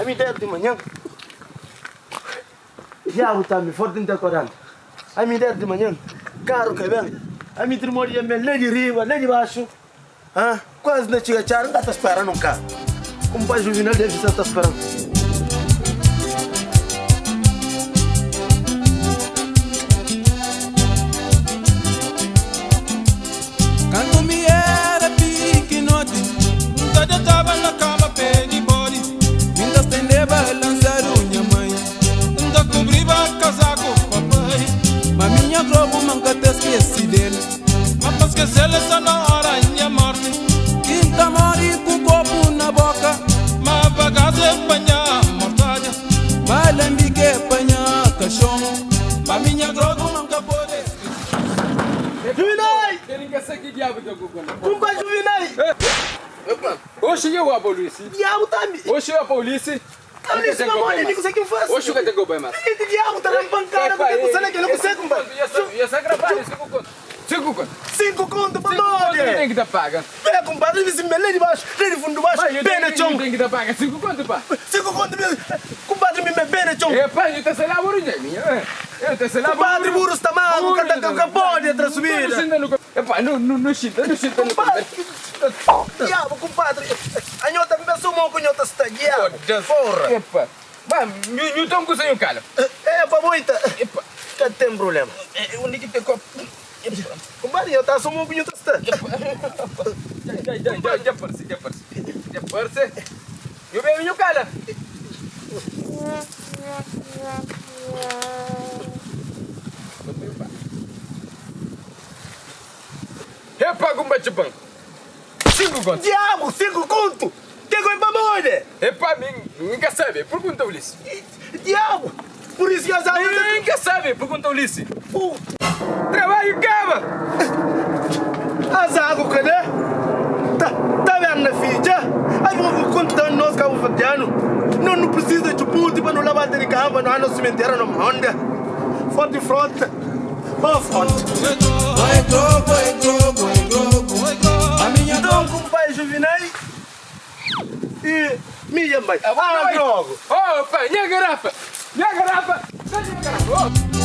Ami 10 di manhan. Diabu tambi forti nta koranta. Ami 10 di manhan, karu ka ben. Ami trimodi dja ben la di riba, la di baxu. Ha, kuazi na txiga txada, nka ta spera nun karu. Kumpai Juvinal devi sta ta speran. Kantu mi era pikinoti. N ta detaba na kama pé di bodi. Mi N ta stendeba lansadu nha mai. N ta kubriba kazaku papai. Ma mi nha grogu ma N ka ta skese del. Ma pa skese-l é so na ora nha morti. Ki N ta mori ku kopu na boka. Ma bagasu é pa nha mortadja. Ma lanbiki é pa nha kaxon. Ma mi nha grogu ma N ka pode skese. Juvinai! Kumpa Juvinai! Oxi eu a polícia. Diabu tambi! Oxi eu a polícia. Polícia pa modi? Mi kuse ki N fasi? Oxi ka ten ku bai mas. Ki diabu ta da-m pankada ku ke ku sta na kela kuse kumpa? Ya sa grabadu 5 kontu. 5 kontu. 5 kontu pa modi? 5 kontu ten ki ta paga. Pé kumpadri mi si mel la di baxu, la di fundu baxu, pé na txon. Ten ki ta paga 5 kontu pa. 5 kontu mi kumpadri mi me pé na txon. E pa, nhu ta se la buru dja mi. Eu ta se la buru. Kumpadri buru sta magu ka ta ka podi tra subida. Epa, nu, nu, nu xinta, nu xinta, nu Kumpadri, diabu, kumpadri, anho ta pensa uma ku nho ta sta, diabu, porra. Epa, ba, nhu, nhu ta un kusa nhu kala. Epa, boita, Epa, ka ten problema. Undi ki ten kopu? Epa. Kumpadri, nho ta asa uma ku nho ta sta. Epa, dja, dja, dja, dja parse, dja parse, dja parse. Nhu bebe, nhu kala. Eu pago um bate-pan. 5 conto. Diabo, 5 conto? Ke ku é pa mode? É pa mim, ninguém sabe. Pergunta Ulisses. Diabo, por isso que as águas... Ninguém sabe. Pergunta Ulisses. Puta. Trabalho acaba. As águas, cadê? Tá, tá vendo na filha? Aí vou contando nós cabo verdiano. Não, não precisa de puto para não lavar de cama, não há no cemitério, não manda. Forte frota. Oh, forte. Então, compadre Juvinai e minha mãe. Ah, drogo. Oh, pai, minha garrafa! Minha garrafa! Minha garrafa! Oh.